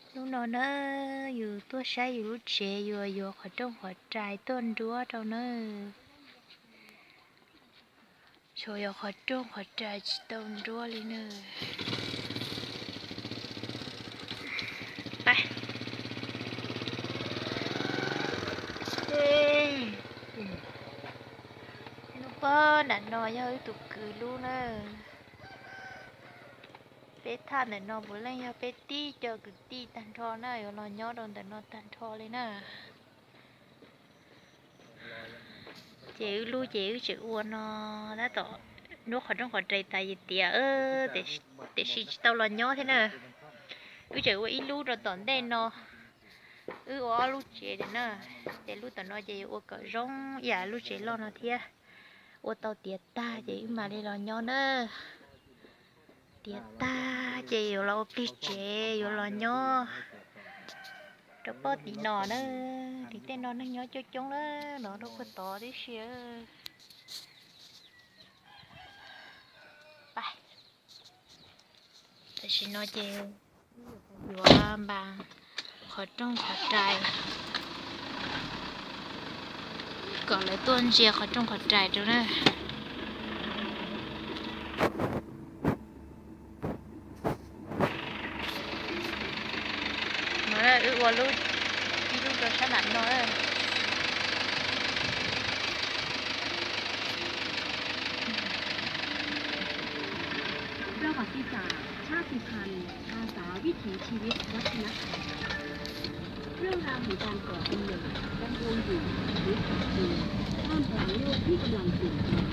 Hnub no na, yus tuaj saib yus lub tsev, yus yuav qhov rooj qhov rais tuaj nruab rau na. Xyov yog qhov rooj qhov rais tsis tau nruab li na. Lub pob nram no yog wb tus kwv lub na. Peb thaj ntawm no puav leej yog peb tib co kwv tij tag nrho na, yuav los nyob rau ntawm no tag nrho li na. Ces wb lub ces wb tseem ua no, tab tom nruab qhov rooj qhov rais tas ces tiav, tiam sis tsis tau los nyob thiab na. Wb tseem ua ib lub rau tom ntej no, wb ua ob lub tsev na. Ces lub tom no ces yuav ua kom zoo ib yam lub tsev loj no thiab. Ua tau tiav tag ces wb mam li los nyob na. Tiav tag ces yuav los ua plig tsev, yuav los nyob rau pob tim no na. Tim tej no neeg nyob coob coob na, no rau puag tod tib si. Tam sim no ces yuav npas qhov rooj qhov rais kom lawv tuaj ntsia qhov rooj qhov rais rau na. No wb ua lub, ib lub rau sab nram no. ประวัติศาสตร์ ชาติพันธุ์ อาสาวิถีชีวิตวัฒนธรรม เรื่องราวของการก่อตั้ง ดำรงอยู่ หรือขาดตัว ท่ามกลางโลกที่กำลังเปลี่ยนแปลง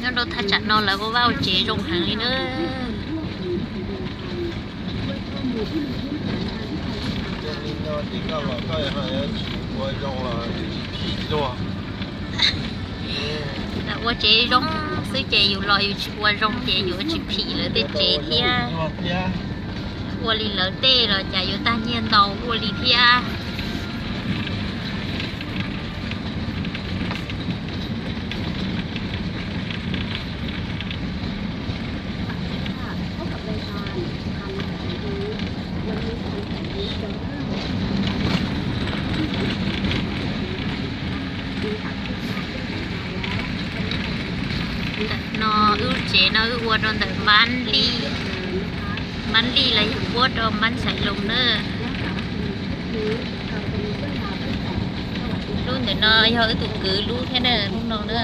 Nyob rau thaj tsam no lawv kuj vaj vaj tsev zoo heev li na. Ua tsev zoo xwb ces yus los yus tsis ua zoo ces yuav tsis phim lawv tej tsev thiab. Ua li lawv tej los cas yuav tag nyiaj ntau ua li thiab. Ntawm no wb tsev no wb ua rau ntawm npab lij, npab lij los yog puab rau npab xaiv loos na. Lub ntawm no yog wb tus kwv lub thiab na, lub no na.